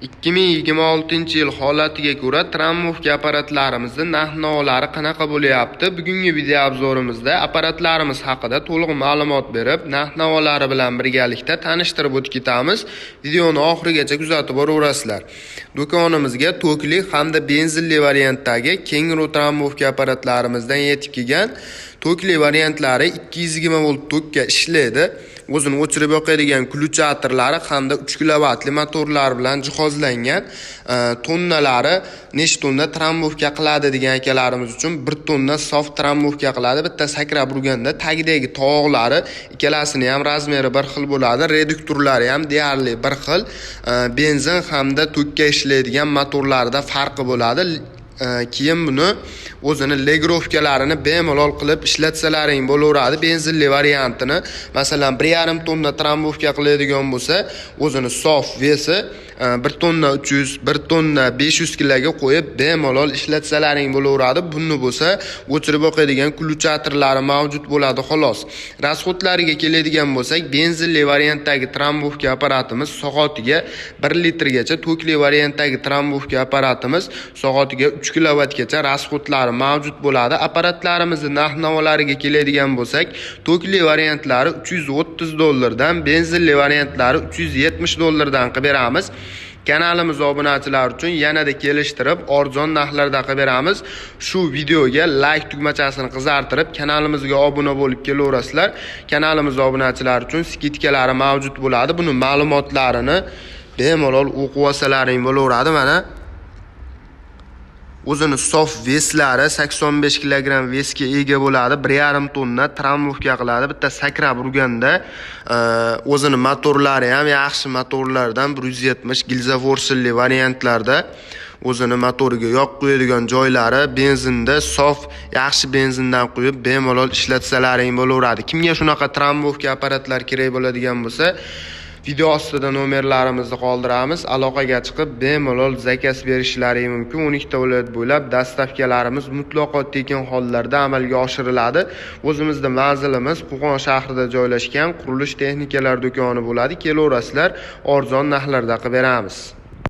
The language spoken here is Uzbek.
2026-yil holatiga ko'ra трамбовка apparatlarimizni narx-navolari qanaqa bo'lyapti? Bugungi video обзор imizda apparatlarimiz haqida to'liq ma'lumot berib, narx-navolari bilan birgalikda tanishtirib o'tib ketamiz. Videoni oxirigacha kuzatib boraverasizlar. Do'konimizga tokli hamda benzinli variantdagi Kengru трамбовка apparatlarimizdan yetib kelgan. Tokli variantlari 220 volt tokka ishlaydi. O'zini o'chirib yoqadigan включатель lari hamda 3 kilovatli motorlar bilan jihozlangan. Tonnalari necha tonna трамбовка qiladi degan akalarimiz uchun 1 tonna sof трамбовка qiladi. Bitta sakrab urganda tagidagi tovoqlari ikkalasini ham размер i bir xil bo'ladi. Reduktorlari ham deyarli bir xil. Benzin hamda tokka ishlaydigan motorlarida farqi bo'ladi. Keyin buni o'zini регулировка larini bemalol qilib ishlatsalaring bo'laveradi. Benzinli variantini, masalan, 1,5 tonna трамбовка qiladigan bo'lsa, o'zini sof вес i 1 tonna 300, 1 tonna 500 kiloga qo'yib bemalol ishlatsalaring bo'laveradi. Buni bo'lsa o'chirib yoqadigan включатель lari mavjud bo'ladi, xolos. Расход lariga keladigan bo'lsak, benzinli variantdagi трамбовка apparatimiz soatiga 1 litrgacha, tokli variantdagi трамбовка apparatimiz soatiga 3 kilovatgacha расход lari mavjud bo'ladi. Apparatlarimizni narx-navolariga keladigan bo'lsak, tokli variantlari 330 dollardan, benzinli variantlari 370 dollardan qilib beramiz. Kanalimiz obunachilari uchun yanada kelishtirib, arzon narxlarda qilib beramiz. Shu videoga like tugmachasini qizartirib, kanalimizga obuna bo'lib kelaverasizlar. Kanalimiz obunachilari uchun скидка lari mavjud bo'ladi. Buni ma'lumotlarini bemalol o'qib olsalaring bo'laveradi. Mana, o'zini sof вес lari 85 kilogramm вес ga ega bo'ladi. 1,5 tonna трамбовка qiladi. Bitta sakrab urganda o'zini motorlari ham yaxshi motorlardan, 170 гильзопоршень li variantlarda. O'zini motoriga yoq qo'yadigan joylari benzinda sof, yaxshi benzindan quyib bemalol ishlatsalaring bo'laveradi. Kimga shunaqa трамбовка apparatlar kerak bo'ladigan bo'lsa, video ostida nomerlarimizni qoldiramiz. Aloqaga chiqib bemalol заказ berishlari mumkin. 12 ta viloyat bo'ylab доставка larimiz mutlaqo tekin hollarda amalga oshiriladi. O'zimizda manzilimiz Qo'qon shahrida joylashgan qurilish texnikalar do'koni bo'ladi. Kelaverasizlar, arzon narxlarda qilib beramiz.